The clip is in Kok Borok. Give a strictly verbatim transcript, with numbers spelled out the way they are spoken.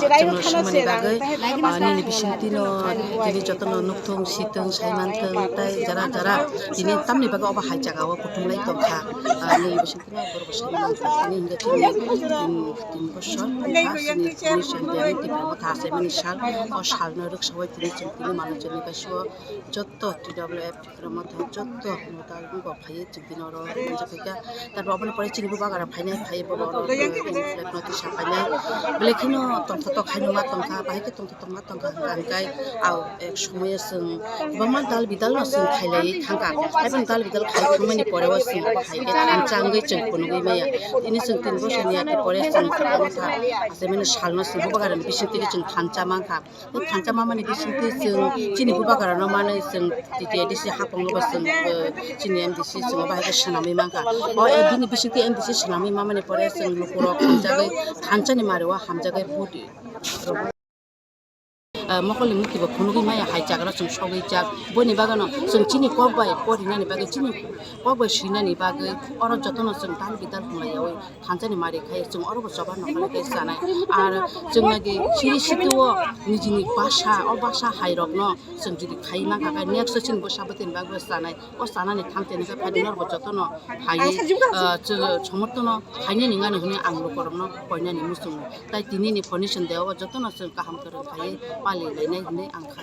Chwngno swmani bagwi, ah, nini bisingtwino tini jotono nukthung, sitwng, saimanthung, tei jara jara tini tamni bagwi obo hai jagao kuthumlai tongkha. Ah, nini bisingtwino borok saimanthung, tini hwnkhe chini tin, tin bosor wngkha chini Commission Day, Tipra Motha achaimani sal. O salno rwksaui tini chwng tini manwi chwngni kaisa joto T W F Tipra Motha joto nodal wngkha phaiwi chwng tini oro ringjak khaikha. Tarpor oboni pore chini bubagra phainai, phaiwi bobo oro flag no tisa phainai. Belai kheno tongthotok haino ma tongkha, bahai khe tongthotok ma tongkha hwnkha hwnkhe, au ek somoyo chwng kwbangma dal bidal no chwng khailaiwi thangkha. Haiboni dal bidal khai thangmani pore o chwng obo hai khe thansa wngwi chwng phunugwi maya. Tini chwng tin bosor ni ati pore chwng Tipra Motha achaimani salno chwng bubagrani bisingtwi chwng thansa mankha. Tei thansa mamani bisingtwi chwng chini bubagrano manwi chwng T T A D C haphango bo chwng, eh, chini M D C chwng obo hai khe swnamwi mankha. O, eh, bini bisingtwi M D C swnamwi mamani pore chwng lukurok hamjagwi thansani mario hamjagwi vote, eh, mokol ni mukti bo phunugwi maya hai jaga rok chwng sogwi jak. Boni bagwi no chwng chini kok bai porinani bagwi, chini kok bai swinani bagwi oro jotono chwng tal bidal khwlaiyaui thansani mari khai chwng oro bo choba nokha khe chanai. Ar chwng nagi siri sitio nijini basa, o basa hai rokno chwng jodi khai mankha khe next o chini bwsa bwtwini bagwi chanai. O chanani thamtini khe phaidi norok bo jotono phaiwi, ah, chwng somortono khainani wngani hwnwi ang lukurokno koinani muchungo. Tai tinini foundation day o jotono chwng kaham kwrwng khaiwi pali lainai hwnwi ang kha.